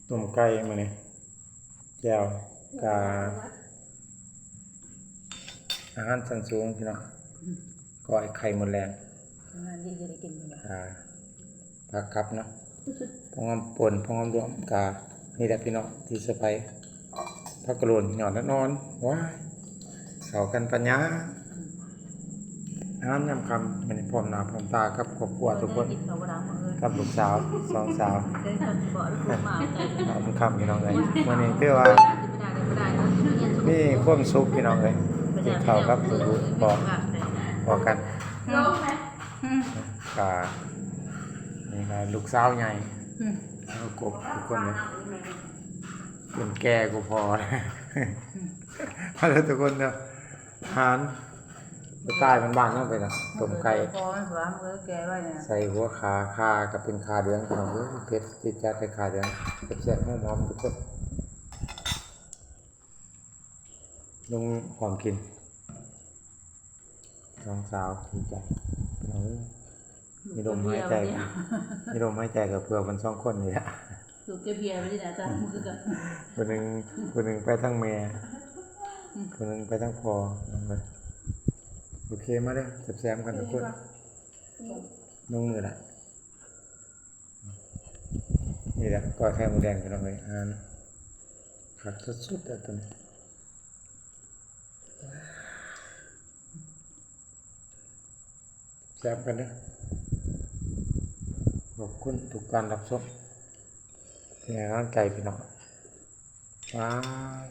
ຕົ້ມໄກ່ມື້ນີ້ ແຈ່ວ ກະອາຫານຊັ້ນສູງພີ່ນ້ອງ ກ້ອຍໄຂ່ມົດແດງ ອາຫານທີ່ຈະໄດ້ກິນມື້ນີ້ ອ່າ ຜັກກັບເນາະ ພວກຫອມປົ່ນ ພວກຫອມລວມ ກະນີ້ແຫຼະພີ່ນ້ອງ ທີ່ເຊີໄພ ຜັກກະໂຫຼນ ຍອດນານອນ ວ້າຍ ເຂົ້າກັນປານຫຍັງ ອືມ ອາຫານຍາມຄ່ຳ ມື້ນີ້ພ້ອມໜ້າພ້ອມຕາກັບຄອບຄົວທຸກຄົນ ກິນເຂົ້າບໍ່ໄດ້ມື້ອື່ນ ກັບລູກສາວ ສອງສາວ ເດີນທາງບໍ່ ລູກມາໃສ່ ເອົາ ຄ່ຳພີ່ນ້ອງເອີຍ ມື້ນີ້ຖືວ່າ ບໍ່ໄດ້ ບໍ່ໄດ້ ມີຄວາມສຸກພີ່ນ້ອງເອີຍ ກິນເຂົ້າກັບທຸກໆ ພໍ ພໍກັນ ອືມ ກະ ນີ້ກະລູກສາວໃຫຍ່ ອືມ ສາວກົກທຸກຄົນເລີຍ ຈົນແກ່ກວ່າພໍ່ ມາເດີທຸກຄົນເດີ ອາຫານສະໄຕລ໌ບ້ານໆເຮົາໄປນະ ຕົ້ມໄກ່ ໃສ່ຫົວຂ່າ ຂ່າກະເປັນຂ່າເດືອງພີ່ນ້ອງເອີຍ ເຜັດຈັດໆ ໄດ້ຂ່າເດືອງ ແຊບໆ ຫອມໆ ທຸກຄົນ ລົງພ້ອມກິນ ສອງສາວ ດີໃຈ ພີ່ນ້ອງເອີຍ ມີລົມຫາຍໃຈ ມີລົມຫາຍໃຈກະເພື່ອເພິ່ນສອງຄົນນີ້ແຫຼະ ລູກເກັບເບຍໄວ້ນີ້ນະ ຕາມມືກັນ ຜູ້ໜຶ່ງ ຜູ້ໜຶ່ງໄປທາງແມ່ ອືມ ຜູ້ໜຶ່ງໄປທາງພໍ່ ໂອເຄ ມາເດີ ແຊບໆ ກັນທຸກຄົນ ລົງມືລະ ນີ້ແຫຼະ ກ້ອຍໄຂ່ມົດແດງ ພີ່ນ້ອງເອີຍ ອາຫານຄັກສຸດໆ ແລ້ວໂຕນີ້ ແຊມກັນເດີ ຂອບຄຸນທຸກການຮັບຊົມ ເປັນກຳລັງໃຈພີ່ນ້ອງ ວ້າຍ